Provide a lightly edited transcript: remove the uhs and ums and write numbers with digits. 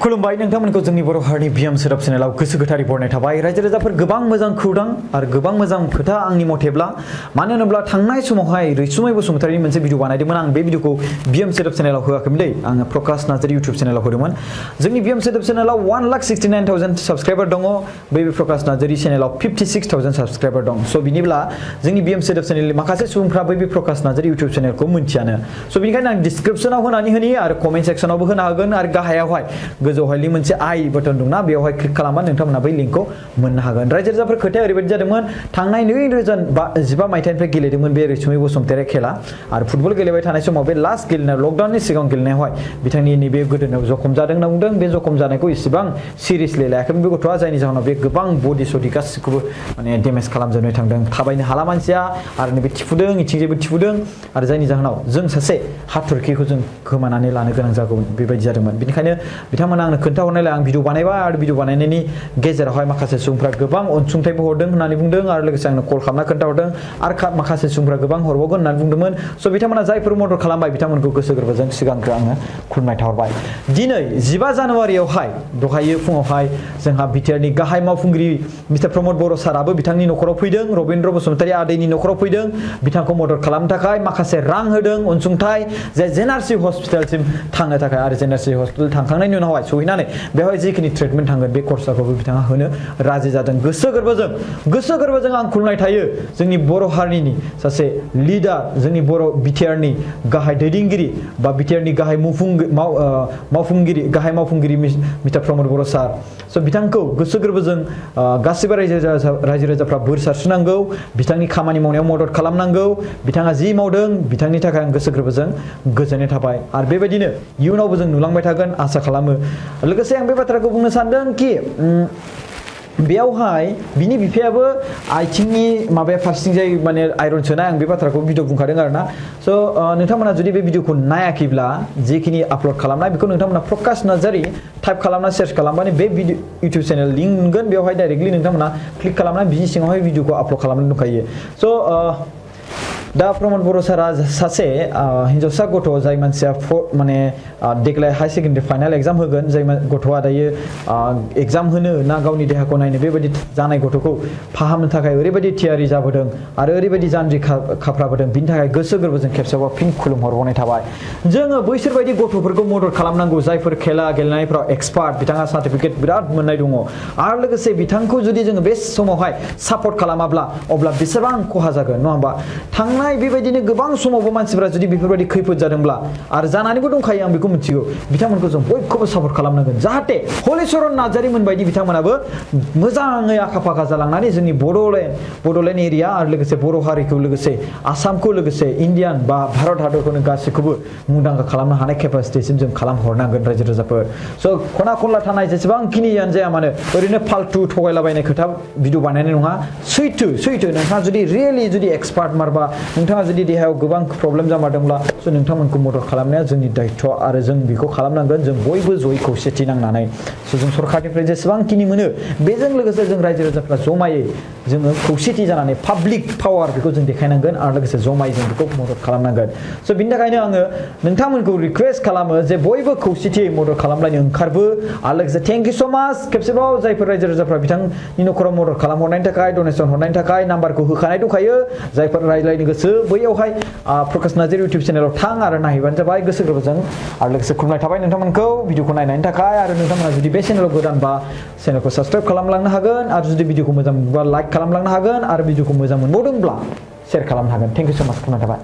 खुलुमबाय नोंथांमोनखौ जोंनि बर' हारिनि बिएम सोदोब चेनेलाव गोसो गोथारै बरायनाय थाबाय रायजो राजाफोर गोबां मोजां खौरां आरो गोबां मोजां खोथा आंनि मथेब्ला मानो होनोब्ला थांनाय समावहाय रैसुमै बसुमतारिनि मोनसे भिडिअ बानायदोंमोन आं बे भिडिअखौ बिएम सोदोब चेनेलाव होआखैमोनलै आङो प्रकाश नार्जारी इउटिउब चेनेलाव होदोंमोन जोंनि बिएम सोदोब चेनेलाव 1,69,000 साबस्क्राइबार दङ बे प्रकाश नार्जारी चेनेलाव 56,000 साबस्क्राइबार दं सो बिनिब्ला जोंनि बिएम सोदोब चेनेलनि माखासे सुबुंफ्रा बै प्रकाश नार्जारी इउटिउब चेनेलखौ मिन्थियानो सो बिनिखायनो आं डिसक्रिप्शनाव होनानै होनि आरो कमेन्ट सेक्शनावबो होनो हागोन आरो गाहायावहाय गोजौहाय मोनसे आई बटन दंना बेवहाय क्लिक खालामबा नोंथांमोना बै लिंकखौ मोननो हागोन रायजो राजाफोर खोथाया ओरैबायदि जादोंमोन थांनाय 2015 मायथाइनिफ्राय गेलेदोंमोन बे रैसुमै बसुमतारी खेला आरो फुटबल गेलेबाय थानाय समाव बे लास्ट गेलेनाय लकडाउननि सिगां गेलेनायावहाय बिथांनि नैबे गोदोनायाव जखम जादों होनना बुंदों बे जखम जानायखौ इसेबां सिरियसलि लायाखैमोन बे गथ'आ जायनि जाहोनाव बे गोबां बडि सडि गासिखौबो माने डेमेज खालामजोबनाय थांदों थाबायनो हाला मानसिया आरो नैबे थिफुदों इथिंजायबो थिफुदों आरो जायनि जाहोनाव जों सासे हाथरखिखौ जों खोमानानै लानो गोनां जागौमोन बेबायदि जादोंमोन बेनिखायनो बिथांमोना आंनो खोन्थाहरनायलाय आं भिडिअ बानायबाय आरो भिडिअ बानायनायनि गेजेरावहाय माखासे सुबुंफ्रा गोबां अनसुंथाइबो हरदों होननानै बुंदों आरो लोगोसे आंनो कल खालामना खोन्थाहरदों आरो माखासे सुबुंफ्रा गोबां हरबावगोन होननानै बुंदोंमोन स' बिथांमोना जायफोर मदद खालामबाय बिथांमोनखौ गोसो गोरबोजों सिगांग्रो आङो खुलुमनाय थाहरबाय दिनै 15 जानुवारियावहाय दहायो फुङावहाय जोंहा बिटिआरनि गाहाय मावफुंगिरि मिस्टार प्रमोद बर' साराबो बिथांनि नखराव फैदों रबिन्द्र बसुमतारी आदैनि नखराव फैदों बिथांखौ मदद खालामनो थाखाय माखासे रां होदों अनसुंथाइ जे जेनारसि हस्पिटालसिम थांनो थाखाय आरो जेनारसि हस्पिटाल थांखांनायनि उनावहाय सहैनानै बेवहाय जिखिनि ट्रिटमेन्ट थांगोन बे खरसाखौबो बिथाङा होनो राजि जादों गोसो गोरबोजों आं खुलुमनाय थायो जोंनि बर' हारिनि सासे लिडार जोंनि बर' बिटिआरनि गाहाय दैदेनगिरि बा बिटिआरनि गाहाय मावफुंगिरि मिस्टार प्रमोद बर' सार स' बिथांखौ गोसो गोरबोजों गासिबो रायजो राजाफ्रा बोर सारस्रिनांगौ बिथांनि खामानि मावनायाव मदद खालामनांगौ बिथाङा जि मावदों बिथांनि थाखाय आं गोसो गोरबोजों गोजोननाय थाबाय आरो बेबायदिनो इयुनावबो जों नुलांबाय थागोन आसा खालामो लोगोसे आं बे बाथ्राखौ बुंनो सानदों कि बेयावहाय बिनि बिफायाबो आथिंनि माबाया फारसेथिंजाय माने आइरन सोनाय आं बे बाथ्राखौ भिडिअ बुंखादों आरोना स' नोंथांमोना जुदि बे भिडिअखौ नायाखैब्ला जेखिनि आपल'ड खालामनाय बेखौ नोंथांमोना प्रकाश नार्जारी टाइप खालामना सार्च खालामबानो बे भिडिअ इउटिउब चेनेल लिंक मोनगोन बेवहाय डाइरेक्टलि नोंथांमोना क्लिक खालामनानै बिनि सिङावहाय भिडिअखौ आपल'ड खालामनानै दंखायो स' दा प्रमोद बर' सारा सासे हिन्जावसा गथ' जाय मानसिया माने देग्लाय हाई सेकेन्डारि फाइनाल एग्जाम होगोन जाय गथ'आ दायो एग्जाम होनो ना गावनि देहाखौ नायनो बेबायदि जानाय गथ'खौ फाहामनो थाखाय ओरैबायदि थियारि जाबोदों आरो ओरैबायदि जानजि खाफ्राबोदों बिनि थाखाय गोसो गोरबोजों खेबसेबाव फिन खुलुमहरबावनाय थाबाय जोङो बैसोरबायदि गथ'फोरखौ मदद खालामनांगौ जायफोर खेला गेलेनायफ्राव एक्सपार्ट बिथाङा सार्टिफिकेट बिराद मोननाय दङ आरो लोगोसे बिथांखौ जुदि जोङो बे समावहाय सापर्ट खालामाब्ला अब्ला बेसेबां खहा जागोन नङा होमबा थांनाय बेबायदिनो गोबां समावबो मानसिफोरा जुदि बेफोरबायदि खैफोद जादोंब्ला आरो जानानैबो दंखायो आं बेखौ मिथिगौ बिथांमोनखौ जों बयखौबो सापर्ट खालामनांगोन जाहाथे हलिचरन नार्जारीमोन बायदि बिथांमोनाबो मोजाङै आखा फाखा जालांनानै जोंनि बड'लेण्ड एरिया आरो लोगोसे बर' हारिखौ लोगोसे आसामखौ लोगोसे इण्डियान बा भारत हादरखौनो गासैखौबो मुंदांखा खालामनो हानाय केपासिटिसिम जों खालामहरनांगोन रायजो राजाफोर स' खना खनला थानाय जेसेबांखिनियानो जाया मानो ओरैनो फाल्तु थगायलाबायनाय खोथा भिडिअ बानायनाय नङा सैथो नोंथाङा जुदि रियेलि जुदि एक्सपार्ट मारबा नोंथाङा जुदि देहायाव गोबां प्रब्लेम जामारदोंब्ला स' नोंथांमोनखौ मदद खालामनाया जोंनि दायित्व आरो जों बेखौ खालामनांगोन जों बयबो जयै खौसेथि नांनानै स' जों सरकारनिफ्राय जेसेबांखिनि मोनो बेजों लोगोसे जों रायजो राजाफ्रा जमायै जोङो खौसेथि जानानै पाब्लिक पावार बेखौ जों देखायनांगोन आरो लोगोसे जमायै जों बेखौ मदद खालामनांगोन स' बिनि थाखायनो आङो नोंथांमोनखौ रिक्वेस्ट खालामो जे बयबो खौसेथियै मदद खालामलायनो ओंखारबो आरो लोगोसे थेंक इउ स' माच खेबसेबाव जायफोर रायजो राजाफ्रा बिथांनि नखराव मदद खालामहरनायनि थाखाय डनेसन हरनायनि थाखाय नाम्बारखौ होखानाय दंखायो जायफोर रायज्लायनो गोसो बैयावहाय प्रकाश नार्जारी इउटिउब चेनेलाव थां आरो नायहैबानो जाबाय गोसो गोरबोजों आरो लोगोसे खुलुमनाय थाबाय नोंथांमोनखौ भिडिअखौ नायनायनि थाखाय आरो नोंथांमोना जुदि बे चेनेलाव गोदानबा चेनेलखौ साबस्क्राइब खालामलांनो हागोन आरो जुदि भिडिअखौ मोजां मोनोबा लाइक खालामलांनो हागोन आरो भिडिअखौ मोजां मोनबावदोंब्ला शेयार खालामनो हागोन थेंक इउ स' माच खुलुमनाय थाबाय